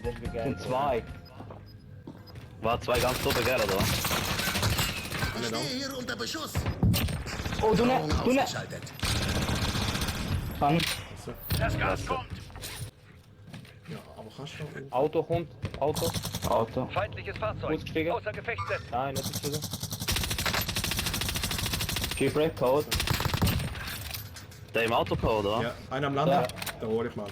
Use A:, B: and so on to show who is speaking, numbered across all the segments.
A: das ist wie geil.
B: sind zwei.
C: War zwei ganz oben, gell, oder was?
D: Ich stehe hier unter Beschuss.
B: Oh, du ne,
D: Steuerung
B: du ne.
D: ausgeschaltet.
B: Kann.
E: Das Gas kommt.
F: Ja, aber kannst du...
A: Auto kommt, Auto.
B: Auto.
E: Feindliches Fahrzeug.
A: Ausgestiegen.
E: Außer Gefecht setzen.
A: Nein, nicht gestiegen.
B: Shipwreck, tot.
C: Der im Auto gehabt, oder?
F: Ja, einer am Land.
B: Ja.
F: Da hole ich mal.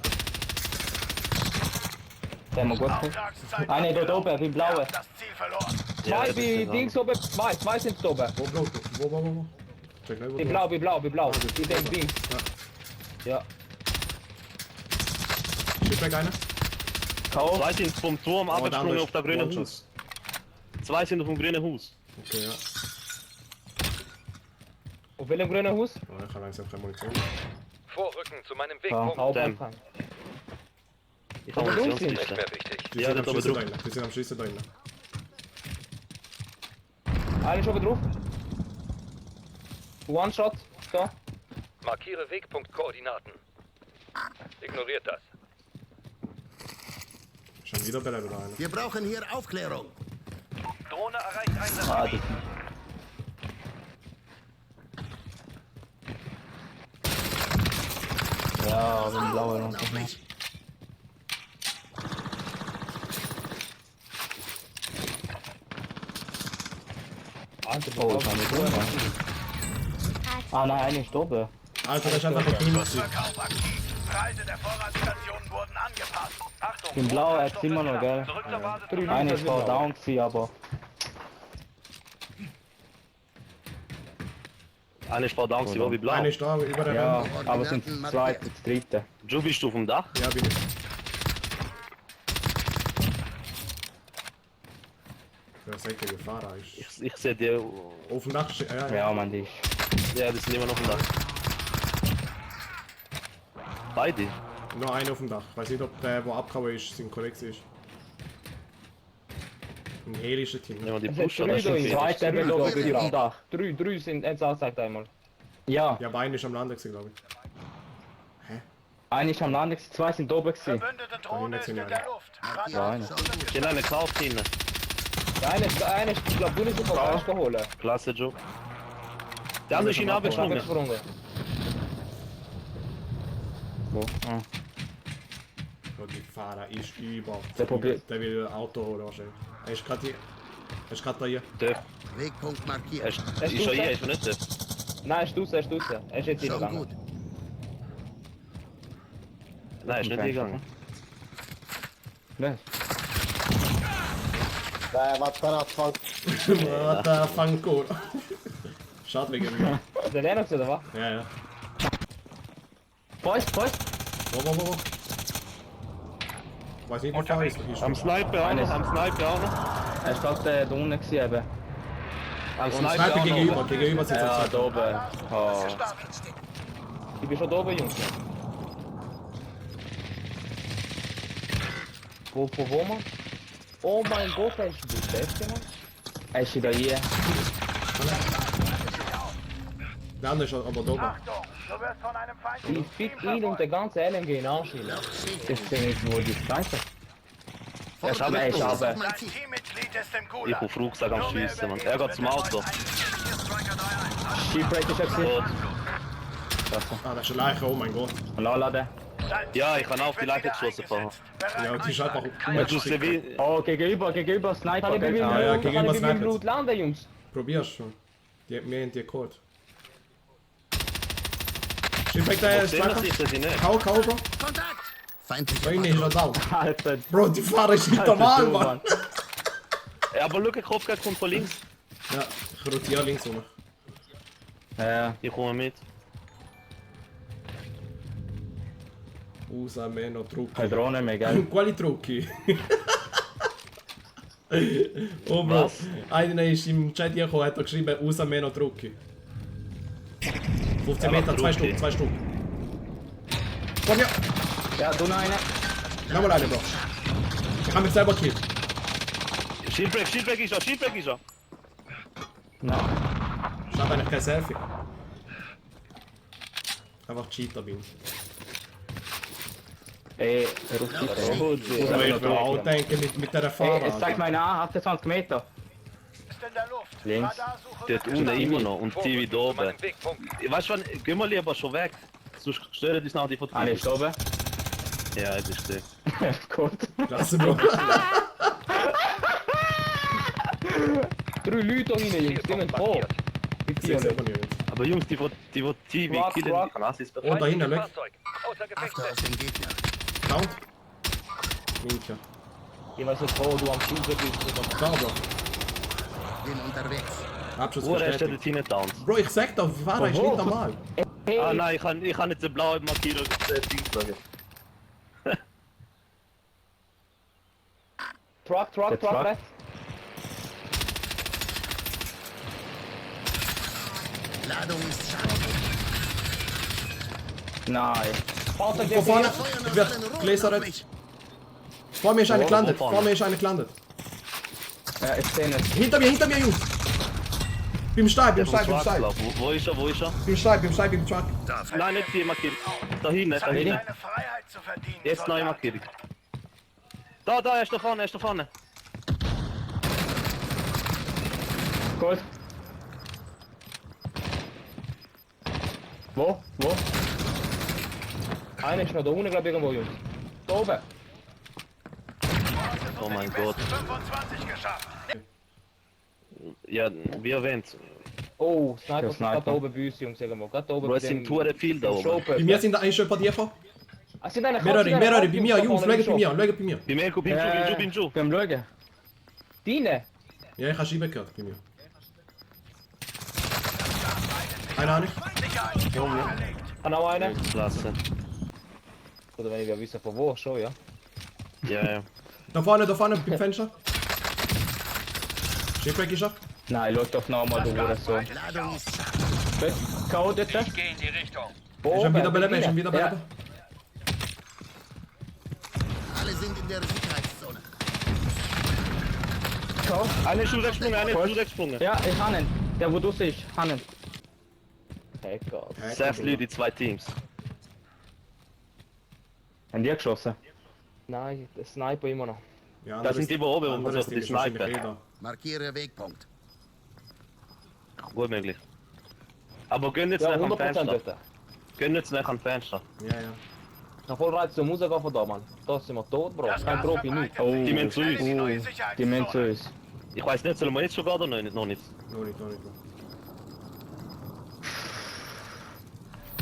B: Der haben wir gut gemacht.
E: Auftragszeit
B: Einer dort
E: abgelaufen.
B: oben, beim Blauen.
E: Wir haben das Ziel verloren.
A: Zwei
C: das
A: bei
C: ist
A: Dings oben, zwei sind oben.
F: Wo? Check nicht, wo
A: Bei
F: du-
A: blau, bei blau, bei blau.
F: Ah,
A: Bei dem Dings. Ja.
F: Shipwreck einer.
B: K.O.
C: Zwei sind vom Turm
F: Oh, der andere
C: abgesprungen
F: ist
C: auf das grüne
F: One-Shot.
C: Haus. Zwei sind auf dem grünen Haus.
F: Okay, ja.
A: Auf welchem grünen Haus?
F: Oh, ich habe langsam keine Munition.
E: Vorrücken zu meinem
B: Ja,
E: Wegpunkt.
A: Hauptanfang.
C: Ich
A: Aber
C: habe
A: du
E: Nicht
C: Munitionskiste.
E: mehr wichtig.
F: Die
C: Ja,
F: sind
C: das
F: am
C: aber
F: Schiessen
C: drauf.
F: da innen. Die sind am Schiessen da innen.
A: Einer ist oben drauf. One-Shot. Da.
E: Markiere Wegpunktkoordinaten. Ignoriert das.
F: Schon wieder belebt einer.
D: Wir brauchen hier Aufklärung.
E: Drohne erreicht
B: Ah,
E: Einsatzgebiet.
B: Ja, beim Blauen.
D: Noch nicht.
A: Alter,
B: Oh, ich habe nicht drin. Ah nein, einer ist oben.
F: Alter, das ist einfach ein Team.
E: Verkauf aktiv. Preise der Vorratsstationen wurden angepasst. Achtung.
B: Im Blauen hat es immer noch, gell?
E: Zurück zur Basis.
A: Drüben.
B: Einer ist zwar down gewesen, aber...
C: Einer ist vor Down, sie war wie blau.
F: Einer ist da, über der
B: Ja,
F: Wand.
B: aber es sind das zweite, das dritte.
C: Du bist auf dem Dach?
F: Ja, bin ich. Der säckige Fahrer ist...
C: Ich sehe die.
F: Auf dem Dach steht... Ja,
B: Ja, man, die ist...
C: Ja, die sind immer noch auf dem Dach. Beide?
F: Noch einer auf dem Dach. Ich weiß nicht, ob der, der abgehauen ist, sein Kollege ist. Ein helisches Team.
C: Wenn man die
A: Es hat
C: pushen,
A: drei
C: dann
A: da
C: ist
A: im
C: es
A: zweiten
C: viel.
A: Level oben
D: Drei.
A: auf dem Dach. Drei sind, jetzt angezeigt einmal.
B: Ja,
F: Ja, aber einer ist am Lande gewesen, glaube ich.
B: einer ist am Land, gewesen, zwei sind oben gewesen.
E: Verbündete Drohne ist in der Luft.
B: Ja, einer.
D: Schon gut.
C: Ich habe eine gekauft hinten.
A: Der eine ist, ich glaube, du nicht so fast geholt.
C: Klasse, Joe. Der andere ist ihn abgesprungen.
A: Abgesprungen.
B: Wo? Ah.
F: Ja, die Fahrer ist über.
B: Der probiert-
F: Der will ein Auto holen wahrscheinlich. Er ist gerade hier. Er ist gerade da hier.
C: Der
D: Wegpunkt
C: er
D: markiert.
C: ist schon hier, ist er nicht der.
A: Nein, er ist draussen, er ist draussen. Er ist jetzt
D: Schon
A: hingegangen.
D: gut.
C: Nein, er ist nicht gegangen.
B: Ne?
F: What the Fanko. Schade wegen mir.
A: Ist der Lennox oder was?
F: Ja, ja.
B: Fäust, Fäust!
F: Wo? Weiß nicht, wo Fahrer ist.
C: Am Sniper auch noch, am Sniper auch noch.
B: Er ist gerade da unten gewesen eben.
C: Am
F: Und
C: Sniper
F: Sniper
C: auch noch.
F: gegenüber sind
B: Ja,
F: jetzt.
B: da oben. Oh.
A: Ich bin schon da oben, Jungs. Wo, man? Oh mein Gott, er ist das Beste, Mann.
B: Er ist wieder hier.
F: Der andere ist aber da oben.
E: Achtung, du wirst von einem Feind.
A: Ich fick ihn und der ganze LMG in Anschieben.
B: Das sehe ich nur die Seite.
D: Er
C: ist aber echt,
B: aber-
E: Dein Teammitglied ist im
C: Ich
E: Gulag.
C: auf Rucksack am Schiessen, Mann. Er geht zum Auto.
B: Shipwreck ist er gewesen.
C: Tot.
F: Ah, das ist eine Leiche, oh mein Gott.
B: Und anladen.
C: Ja, ich kann auch die Leiche geschossen vorher.
F: Ja, die ist einfach
C: Ja, du siehst wie.
B: Oh, gegenüber Sniper.
A: Kann ich bei
B: gell?
A: meinem
F: ja,
A: Blut, kann
F: gegenüber
A: ich bei meinem
F: Snipers.
A: Blut landen, Jungs?
F: Probier's schon. Wir haben die geholt. Schipwreck, der ist
C: Sehen
F: Sniper.
C: Sie sie nicht?
F: Kau, Bro.
D: Kontakt. Feindliche
F: Da innen ist er
D: Patrouille.
F: da.
B: Alter,
F: Bro, die Fahrer ist nicht
B: Alter,
F: normal,
B: du,
F: Mann.
C: Ja, aber schau, der Kopfgeld kommt von links.
F: Ja, ich rotiere links rum.
B: Ja,
C: Ich komme mit.
F: Usa meno trucchi.
B: keine Drohne mehr, gell?
F: Quali trucchi? Oh Bro,
C: Was?
F: einer ist im Chat hier gekommen, hat er geschrieben, usa meno trucchi. 15 Meter,
C: Trucchi.
F: 2 Stück. Komm her!
B: Ja, du noch eine.
F: Nochmal eine, Bro. Ich hab mich selber gekillt.
C: Shieldbreak ist er, Shieldbreak ist er.
B: Nein.
F: Ich hab eigentlich kein Selfie. Einfach Cheater bin.
A: Ey, Rustik.
C: Gut,
F: Aber ich will auch denken mit dieser
A: Ey,
F: Fahrrad.
A: es zeigt meine an, 28 Meter.
E: Ist in der Luft.
A: Links.
E: Radarsuche
C: dort unten immer noch und die wieder oben. Weißt du was, gehen wir lieber schon weg. Sonst stören uns noch die von
A: Eine ist oben.
C: Ja, das ist der.
A: Gut.
F: Klasse, Bro.
A: 3 Leute rein, Jungs, die müssen kommen. Die
F: Ich sehe
A: Tiere.
F: selber nicht.
C: Aber Jungs, die TV
A: Rock,
C: killen,
A: rock.
C: die kann Assis
F: Und da hinten, weg.
E: Fahrzeug. Außer Gefecht.
D: Achte auf den Gegner.
F: Count. Mincha.
A: Ich weiß nicht, wo du am Schießen bist.
F: Da, Bro.
D: Bin unterwegs.
F: Abschluss
C: Wo ist der
F: bestätigt.
C: dort hinten Downs?
F: Bro, ich sag doch, Fahrer ist
A: Wo?
F: nicht normal.
A: Hey,
C: Ah nein, ich kann nicht den blauen Markierer Ding sagen.
A: Truck, rechts.
D: Ladung ist scharf.
A: Nein. Fahrzeug
F: Von vorne.
D: Feuern
F: Ich
D: aus
F: werd
D: allen Rohren
F: gläsert.
D: auf mich.
F: Vor mir ist eine
C: Wo
F: gelandet.
C: vorne?
F: Vor mir ist eine gelandet.
A: Ja, ich sehe nicht.
F: Hinter mir, Jungs. Beim Stein, beim Stein, beim
C: Schwarz,
F: Stein.
C: glaub. Wo ist er, wo ist er?
F: Beim Stein, beim Truck.
C: Nein, nicht die Markierung. Da hinten, da
E: Zeit,
C: hinten.
E: deine Freiheit zu verdienen.
C: Jetzt neue
E: Soldat.
C: Markierung. Da, er ist da vorne, er ist da vorne.
A: Gut. Wo? Einer ist noch da unten, glaube ich, irgendwo, Jungs. Da oben.
C: Oh mein
E: Die
C: Gott.
E: besten 25 geschafft.
C: Ja, wie erwähnt.
A: Oh, Sniper
B: Ja,
A: ist gerade da
B: Sniper.
A: oben bei uns, Jungs, irgendwo. Gerade da oben
C: Bro, es sind Touren viel da oben.
F: Bei mir sind da ein Schöpfer dir vor.
A: Ah, sind eine
F: Mehrere, bei mir, Jungs, schaut bei mir, schaut bei mir.
C: Bei mir, beim Ju.
B: Beim Schauen.
A: Deine?
F: Ja, ich habe Scheibe gehört, bei mir. Keine Ahnung.
A: Kann auch einer?
C: Klasse.
A: Oder wenn ich ja wissen von wo, schon, ja.
C: Ja.
F: Da vorne, beim Fenster. Shipwreck ist er.
B: Nein, schau doch nochmal, du Hurensohn.
D: Ladung ist scharf.
A: K.O. dort.
E: Ich gehe in die Richtung.
F: Ist schon wieder beleben, ist schon wieder
A: Ja.
F: beleben.
D: Alle sind in der Sicherheitszone.
C: Eine ist zugesprungen,
A: Ja, ich habe ihn. Der, wo du siehst, habe ihn. Hey Gott.
C: 6 Leute, die 2 Teams.
B: Haben die geschossen?
A: Nein, der Sniper immer noch.
F: Ja,
C: Da sind die oben, wo man
F: anderes
C: so
F: Team
C: die
F: ist wahrscheinlich
C: Sniper.
F: jeder.
D: Markiere Wegpunkt.
C: Gut möglich. Aber gehen jetzt
A: Ja,
C: nicht am
A: 100%
C: Fenster.
A: dort.
C: Gehen jetzt nicht am Fenster.
F: Ja.
A: Ich habe voll Reiz zum Rausgehen von da, Mann. Da sind wir tot, Bro.
E: Das
A: Kein
E: Gas
A: Profi,
E: verbreitet
A: nicht.
B: Oh,
E: sich.
C: Die müssen zu uns.
E: Die neue
B: Die
E: Sicherheitszone.
B: müssen zu uns.
C: Ich weiß nicht, sollen wir jetzt schon gehen oder noch nicht?
F: Noch nicht.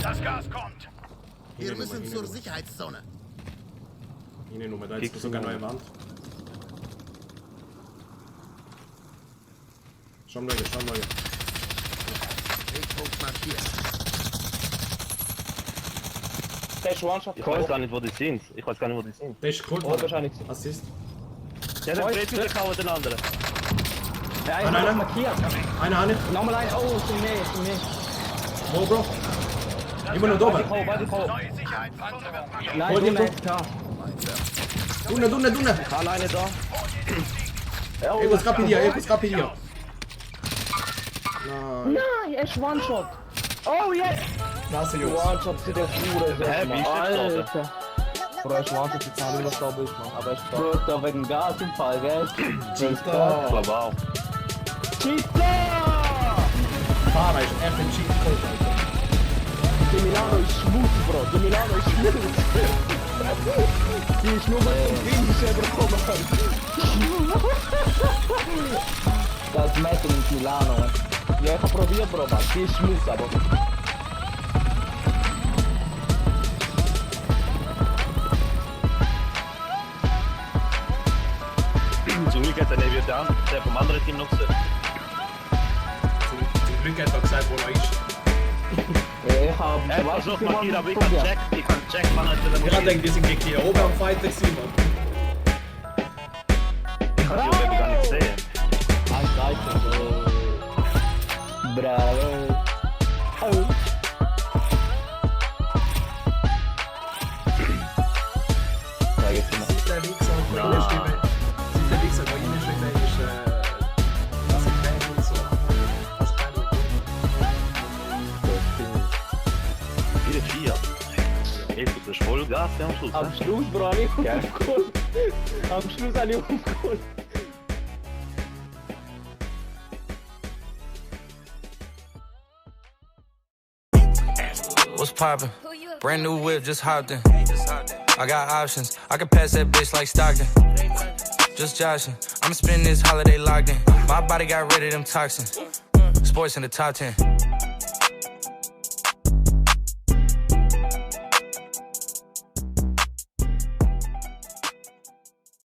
E: Das Gas kommt.
D: Wir müssen zur Sicherheitszone.
F: Hinein nur, da ist sogar eine neue Wand. Schon neue.
D: Wegpunkt markiert.
A: Der ist One-Shot.
C: Ich weiß gar nicht, wo die sind.
F: Der ist geholt
A: Oh,
F: worden.
A: wahrscheinlich.
F: Assist.
C: Ja, dann dreht sich den anderen.
A: Ja, ich
F: nein,
A: habe
F: nein.
A: markiert.
F: Eine Hand.
A: Nochmal ein. Oh, sind mehr.
F: Wo, Bro? Immer noch da oben.
A: Beide K.O.
E: Neue Sicherheitszone wird markiert.
A: Nein,
F: Hol
A: du
F: die
A: nicht. Ja.
F: Dunne.
C: Kann eine da?
F: Irgendwas rapidier. Nein.
A: Nein, er ist One-Shot. Oh, yes.
F: Klasse, Jungs.
A: One-Shot sind der Hure.
C: Hä, wie ist das da?
A: Alter. Bro, er ist One-Shot, die Zahl, was da ist, Mann. Aber er ist da.
B: Bro, da wegen Gas im Fall, gell?
C: Wow.
F: Fahrer ist echt ein Cheat-Code, Alter.
A: Die Milano ist smooth, Bro. Die Milano ist smooth. Die ist nur mit dem Finisher, Bro.
B: Das Metal in Milano.
A: Ja, ich hab probiert, Bro, Mann. Die ist smooth, aber...
C: Zum Glück hat er nicht wieder der vom anderen Team noch gesehen.
F: Zum Glück hat er gesagt, wo er ist.
B: Ich hab...
C: Er hat versucht markiert, aber ich kann checken, wann er
F: Ich hab gedacht, wir sind gegen hier oben am Fight gewesen, Mann.
C: Ich kann die Web gar nicht sehen.
A: Ein Zeichen, Bro.
B: Bravo. Oh. Sag jetzt mal.
F: Der Wichser, wo ich schreibe. Der Wichser, wo ich schreibe, ist, das ist kein und so. Das ist kein und so.
C: 4. Hey, du bist Vollgas ja, am Schluss.
A: Am Schluss, Bro, habe ich aufgeholt. Am Schluss habe ich aufgeholt.
G: What's poppin'? Brand new whip, just hopped in. I got options. I can pass that bitch like Stockton. Just joshing. I'ma spend this holiday locked in. My body got rid of them toxins. Sports in the top 10.